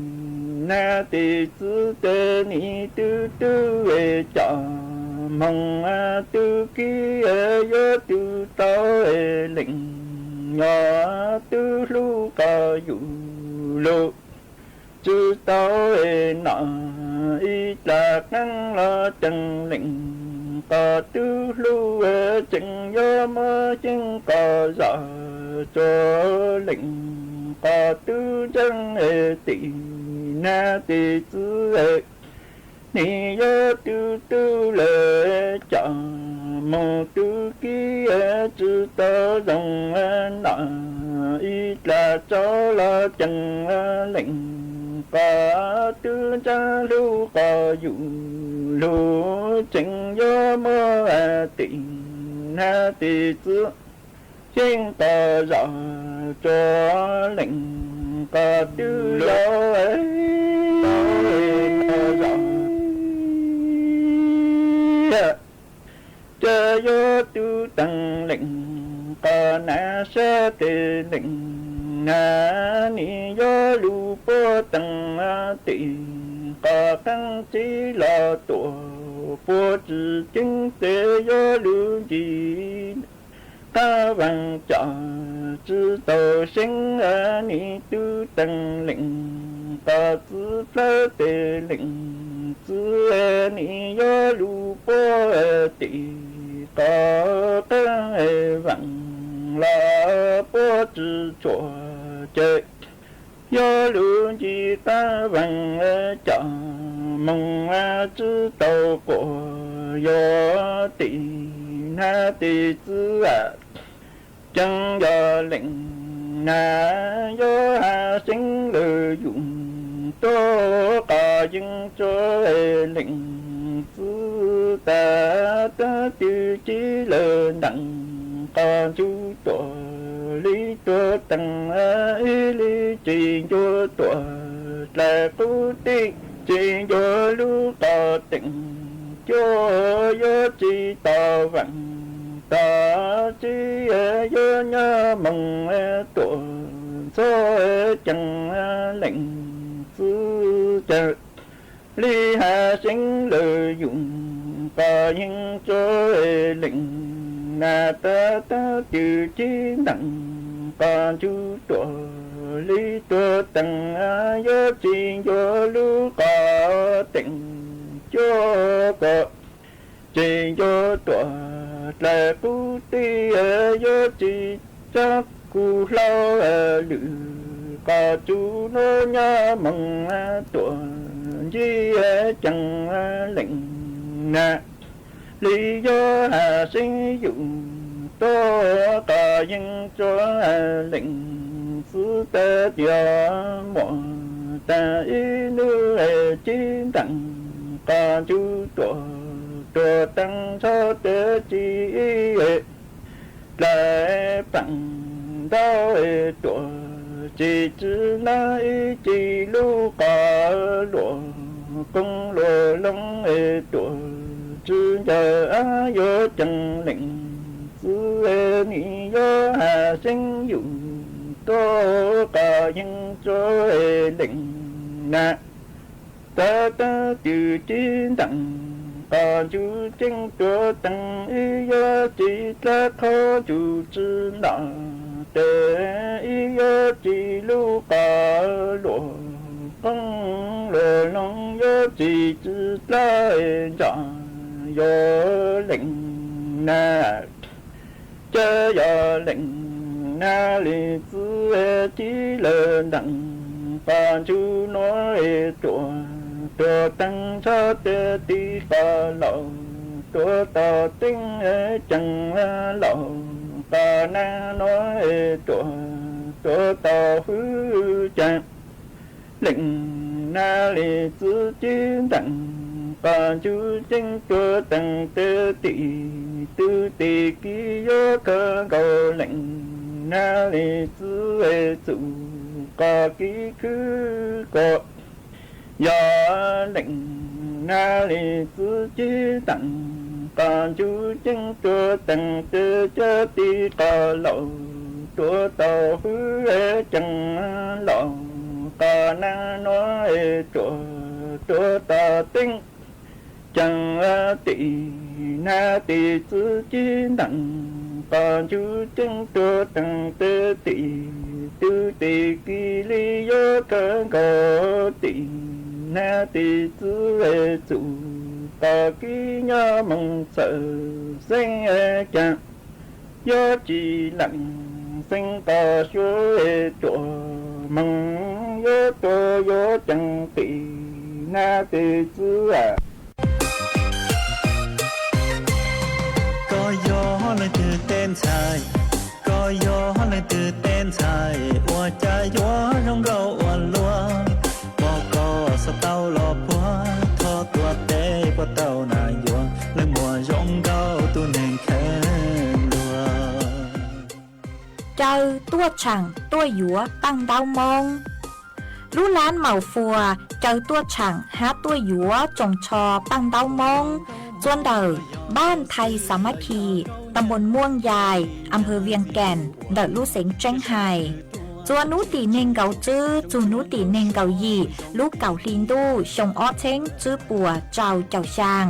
nab tim txwv tes nim tub tub coj moog tub kib yuav tub tau leej nyob tub hlub qhov yus lug tsi tau nom ib dlaag qaab los ceeb leej qhov tub hlub tseem yuav muab xyeeb qhov zog rua leej qhov tub ntseeg tim nab tim txwv nim yuav tub tub lawm coj moog tub kib tsi tau zoo nom ib dlaag tsaug los ceeb leej qhov tub ntseeg hlub qhov yus lug tseem yuav muab tim nab tim txwv xyeeb qhov zog rua leej qhov tub lug tau zog. Ca yuav tub teeg leej qhov nab sab tes leej nab nim yuav lug puab teeg tim qhov qaab tsi los tuam puab tsi ceeb tes yuav lug ncig qaab vaaj coj tsi tau seeb nim tub teeg leej qhov txwv plawg tes leej txwv nim yuav lug puab tim qhov qaab vaaj los puab tsi tshua ces yuav lug ncig qaab vaaj coj moog tsi tau quas yuav tim nab tim txwv ceeb yog leej nab yuav has seeb lawm yus tuab qhov yeeb tsua leej txwv tas tab twg ci lawm nteem qhov ntsug tuam li tuam teem ib li tsis ncuav tuam dlaim qub tij tsis ncuav lub qhov teem cuab yuav tsis tau vaaj tog tsi yuav nyob moog tuam ntxhua ceeb leej txwv ca li has seeb lawm yus qhov yeeb tsua leej nab tab tab twg ci nteem qhov ntsug tuam li tuam teem yuav tsis ncuav lub qhov teem cuab kom tsis ncuav tuam dlaim qub tij yuav tsis txog kuv hlauv lwm qhov tsuj nuav nyob moog tuam ncig ceeb leej nab li yuav has seeb yus tuab qhov yeeb tsua leej txwv tas tias muaj tas ib nub ci nteem qhov ntsug tuam tuam teeb tsho tes ci dlaim peem ntau tuam ci tsi nab ib ci lub qhov luam qoob luam loo tuam tsi ncaws yuav ceeb leej txwv nim yuav has seeb yus tuab qhov yeeb tsua leej nab tab tab twg ci nteem qhov ntsug ceeb tuam teeb ib yuav tsis dlaab qhov ntsug tsi nom tes ib yuav tsis lub qhov luam qoob luam loo yuav tsis tsi dlaab ntsog yuav leej nab ca yog leej nab li txwv ci lawm nteem qhov ntsug nuav tuam tuam teeb tsho tes ti qhov laus tuam tau teeb ceeb laus qhov nab nuav tuam tuam tau hwv ca leej nab li txwv ci nteem qhov ntsug ceeb tuam teeb tes tim tub tim kiv yuav kawg nkaus leej nab li txwv txug qhov kiv khwv kom yog leej nab li txwv ci nteem qhov ntsug ceeb tuam teeb tes ca ti qhov laus tuam tau hwv ceeb laus Qos nab nuav tsuas tuav tog teeb, ceem tim nab tes txwv cib ntees, qos ntswb ceeb rua tees teb tim, tub tes kis li yuav kawg nkaus tim nab tes txwv, txum qos kib nyob moog txhawm xeeb caag, yuav tsi leem xeeb qos suav tsuas moog, yuav tuag yuav ceem tim nab tes txwv. Koj yog leej twg tej ntxhais? Koj yog leej twg tej ntxhais? Ua cas yuav zoo nkauj ua luaj, pom koj xav tau los puag, thov tuav teb puag tau na yuav, leej muam zoo nkauj tus neeg kheev luag. Caw tuaj tshaam tuaj yuav paj ntaub Moob. Lub laab Maum Fuas caw tuaj tshaam hab tuaj yuav tsoos tsho paj ntaub Moob txua ntawm npaj Thais Xas Mab Khis, ta npuas Muaj Yais, a nphaw Vias Kaas ntawm lub xeev Tseeb Hais. Txua nub tim neeg nkaum tswb txug nub tim neeg nkaum yim lub kaum hli ntuj xyoo ob txheeb tswb puas rau caum xyaa.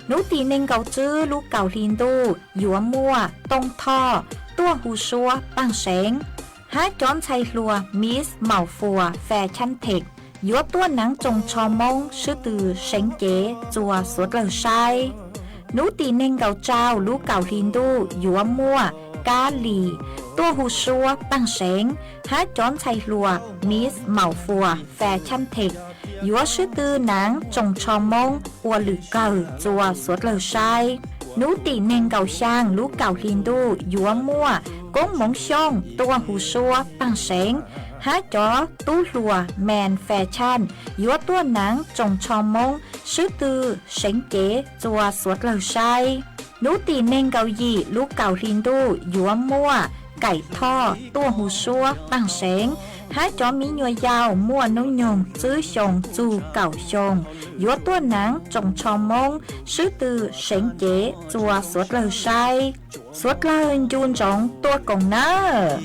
Nub tim neeg nkaum tswb lub kaum hli ntuj yuav muaj Tooj Thoj tuaj hu suab paaj seev, hab cov ntxhais hluas Miss Maum Fuas Fas Chaj Theem yuav tuaj naav tsoos tsho Moob sib tw seev cev txua suav dlawg saib. Nub tim neeg nkaum rau lub kaum hli ntuj yuav muaj Kab Lis tuaj hu suab paaj seev, hab cov ntxhais hluas Miss Maum Fuas Fas Chaj Theem yuav sib tw naav tsoos tsho Moob ua lwm kawg txua suav dlawg saib. Nub tim neeg nkaum xyaa lub kaum hli ntuj yuav muaj Koob Moov Xyooj tuaj hu suab paaj seev, hab cov tub hluas Mas Fas Chaj yuav tuaj naav tsoos tsho Moob sib tw seev cev txua suav dlawg saib. Nub tim neeg nkaum yim lub kaum hli ntuj yuav muaj Kaim Thoj tuaj hu suab paaj seev, hab cov miv nyuas yaus muaj nub nyoog tswb xyoo txug kaum xyoo yuav tuaj naav tsoos tsho Moob sib tw seev cev txua suav dlawg saib. Suav dlawg ncu ntsoov tuaj koom nawb.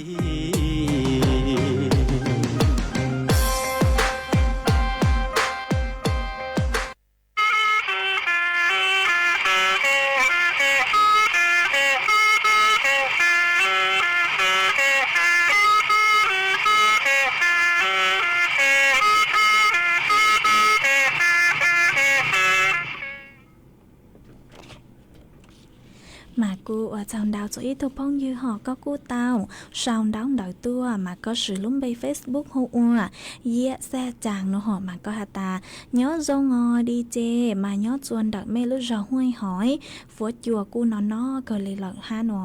Mas kuj ua tsaug ntau txug ib tug phooj ywg hom koj kuj tau sau ntaub ntawv tuaj mas koj swv lub npe Facebook hu ua Yiab Xaj Caas no hom mas koj has tas nyob zoo os di ces mas nyob txua ntawm mej lub zog Huaj Haiv, fuav cua kuj no no kawg li lawm hab no.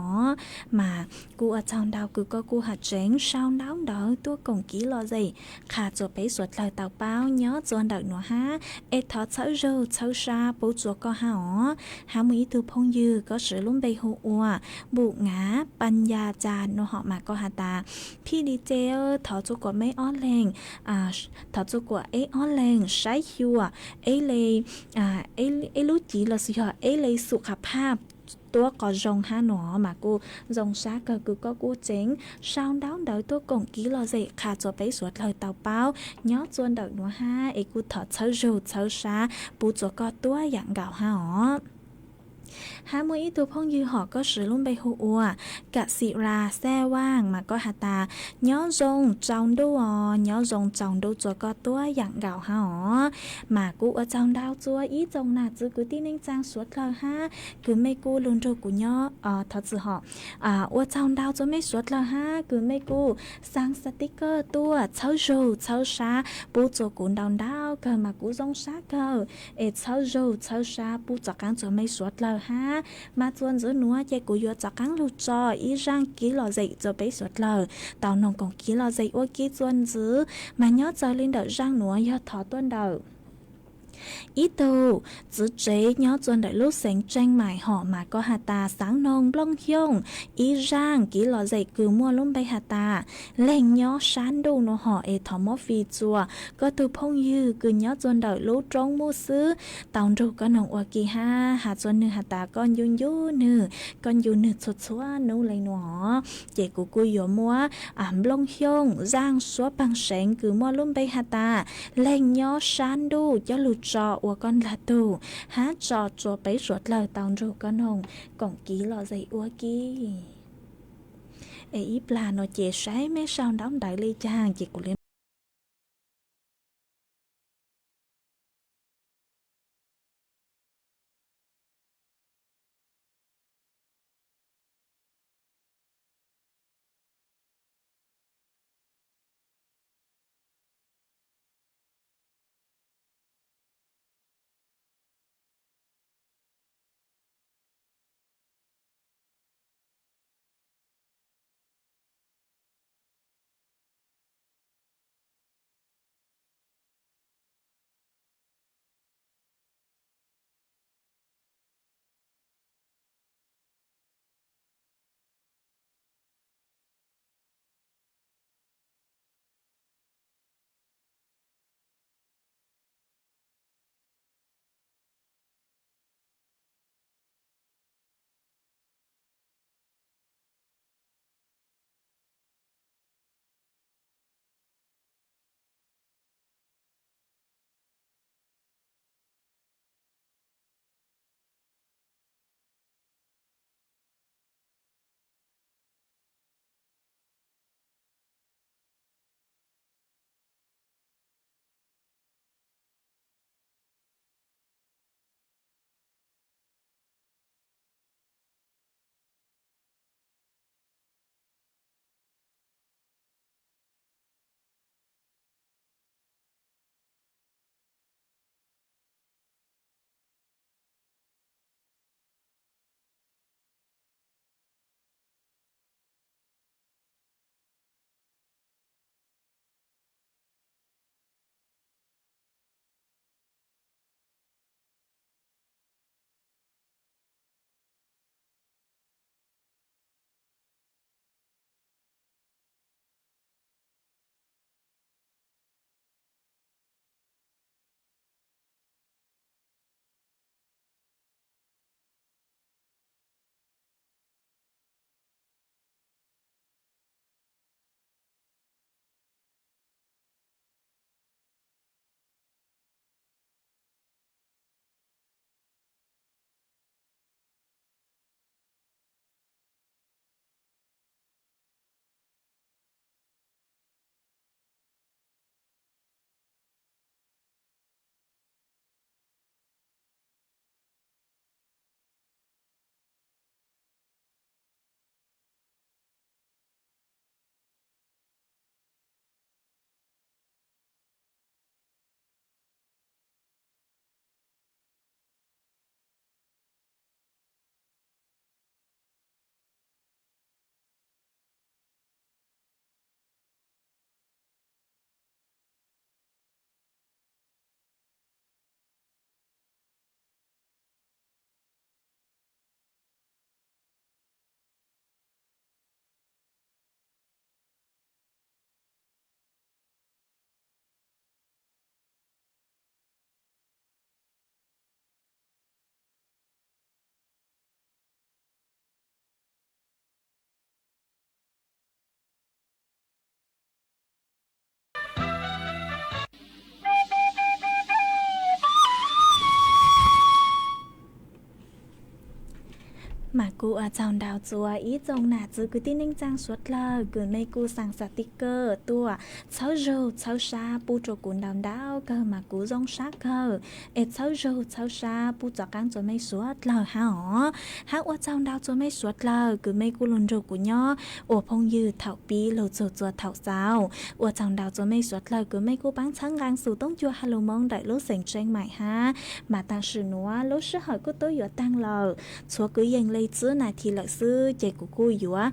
Mas kuj ua tsaug ntau kws koj kuj has tseev sau ntaub ntawv tuaj koom kiv lom zem qha txua peb suav dlawg tau paub nyob txua ntawm nuav hab, es thov txhawb zug txhawb sab pub txua koj hab os. Hab muaj ib tug phooj ywg koj swv lub npe hu ua Npum Ngav Pas Yas Cas no hom mas koj has tas phij di ces thov txua kuas meb ob leeg, thov txua kuas eb ob leeg saib xyuas eb le, eb lub civ los sis yog eb le xu qha phaj tuab qos zoo hab no mas kuj zoo sab kawg kws koj kuj tseev sau ntaub ntawv tuaj koom kiv lom zem qha txua peb suav dlawg tau paub nyob txua ntawm nuav hab, es kuj thov txhawb zug txhawb sab pub txua koj tuab yaam nkaus hab os. Hab muaj ib tug phooj ywg hom koj swv lub npe hu ua Kam Xim Las Xaj Vaaj mas koj has tas nyob zoo tsaus ntuj os, nyob zoo tsaus ntuj txua koj tuab yaam nkaus hab os. Mas kuj ua tsaug ntau txua ib tsoom nam txiv kwv tij neej tsaa suav dlawg hab kws mej kuj lug nrug kuv nyob, thov txim hom, ua tsaug ntau txua mej suav dlawg hab kws mej kuj xaa xaa tib kawg tuaj txhawb zug txhawb sab pub txua kuv ntau ntau kawg mas kuv zoo sab kawg, es txhawb zug txhawb sab pub txav qaab txua mej suav dlawg hab. Mas txua ntxiv nuav ces kuv yuav txav qaab lug tso ib zaaj kiv lom zem txua peb suav dlawg tau noog koom kiv lom zem ua ke txua ntxiv. Mas nyob txawg li ntawm zaaj nuav yog thov tuaj ntawm Ib tug txiv tsev nyob txua ntawm lub xeev Tseej Maim hom mas koj has tas Xaav Noog Nplooj Xyooj, ib zaaj kiv lom zem kws muaj lub npe has tas Leeg Nyob Sab Ntuj no hom es thov muab fij txua koj tug phooj ywg kws nyob txua ntawm lub roob Muj Xwb tau nrug koj noog ua ke hab has txua nwg has tas koj ncu ncu nwg, koj ncu nwg txhua txhua nub le nuav. Ces kuv kuj yuav muab Nplooj Xyooj zaaj suab paag seev kws muaj lub npe has tas Leeg Nyob Sab Ntuj coj lug tso ua koj nrag tug hab tso tsua peb suav dlawg tau nrug koj noog koom kiv lom zem ua ke. Es ib plag no ces saib mej sau ntaub ntawv le caag ces kuv le Mas kuv ua tsaug ntau txua ib tsoom nam txiv kwv tij neej tsaa suav dlawg kws mej kuj xaa xas tiv kawm tuaj txhawb zug txhawb sab pub rua kuv ntau ntau kawg mas kuv zoo sab kawg. Es txhawb zug txhawb sab pub txaus qaab txua mej suav dlawg hab os. Hab ua tsaug ntau txua mej suav dlawg kws mej kuj lug nrug kuv nyob ua phooj ywg thaum pib lug txug txua thaum xaus. Ua tsaug ntau txua mej suav dlawg kws mej kuj paab txhawb nqaa xus toob cua ha lug Moob ntawm lub xeev Tseej Maim hab. Mas tam sim nuav lub sij hawm kuj tub yuav taag lawm, txhua kwv yees le li tsib nas this lawm xwb ces kuv kuj yuav,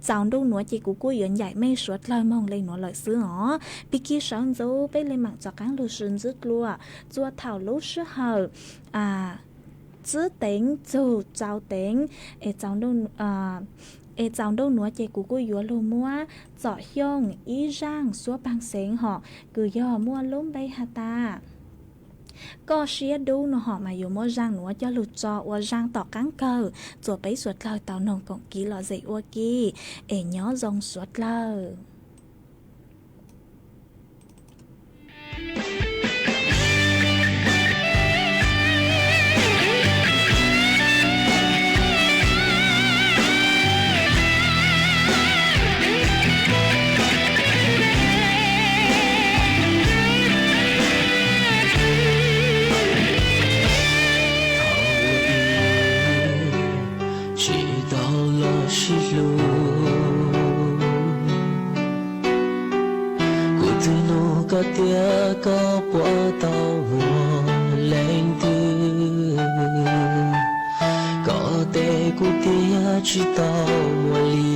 txaus ntuj nuav ces kuv kuj yuav ncaim mej suav dlawg moog le nuav lawm xwb os. Pig kig sawv ntxuv peb le maam rov qaab lug sib ntsib dlua txua thaum lub sij hawm tsib teev txug rau teev es txaus ntuj nuav ces kuv kuj yuav lug muab Txom Xyooj ib zaaj suab paag xeev hom kws yog muaj lub npe has tas Koj Siab Dub no hom mas yuav muab zaaj nuav coj lug tso ua zaaj tom qaab kawg txuas peb suav dlawg tau noog koom kiv lom zem ua ke es nyob zoo suav dlawg. Tsis tau los sib hlub, kuv twb nug koj tias koj puas tau muaj leej twg, koj teb kuv tias tsis tau muaj li.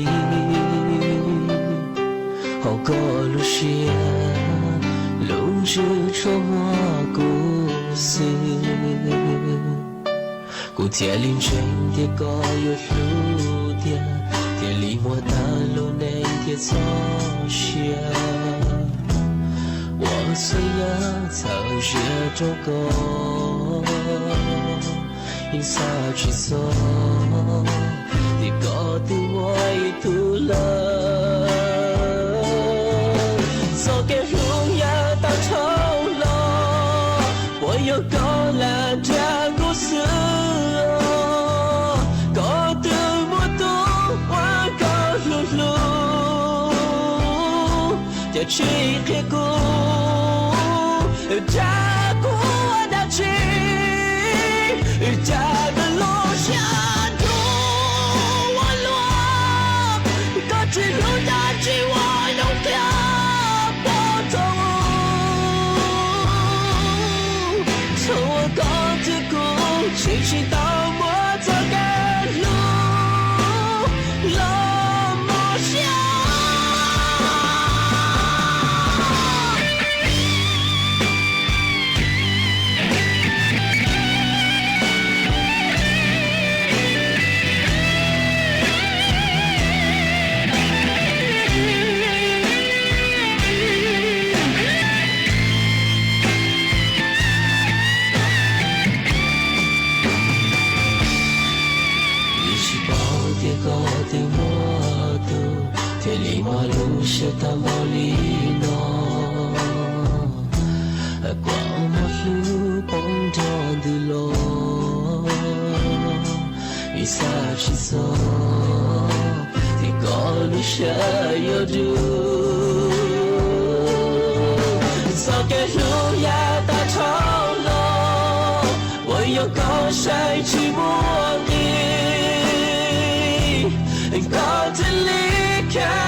Hauv koj lub siab, lub ntswg tsuas muaj kuv xwb. Kuv thiaj li ntseeg tias koj yuav hlub tiag, thiaj li muaj tag lub neej thiaj txoj sia. Ua txhua yam txhawb zias rau koj, yeej xav tsis txog tias koj twb muaj ib tug lawm. Txoj kev hlub yav tag dhau los, puas yog koj lam nrhiav kuv xwb? Koj twb muaj tus uas koj hlub hlub, cas tsis qhia kuv, dag kuv ua dab tsi? Cas koj lub siab dub ua luaj, koj tsis hlub dab tsi ua zoo kiag pub rau. Txhua koj thiab kuv tseem tsis tau muaj txoj kev hlub los mob siab. Vim tsis paub tias koj twb muaj tus, thiaj li muaj lub siab tag npaum li no. Kua muag hlwb poob nrog ntws los, vim xav tsis txog tias koj lub siab yuav dub. Txoj kev hlub yav tag dhau los, puas yog koj saib tsis muaj nqis, koj thiaj li khiav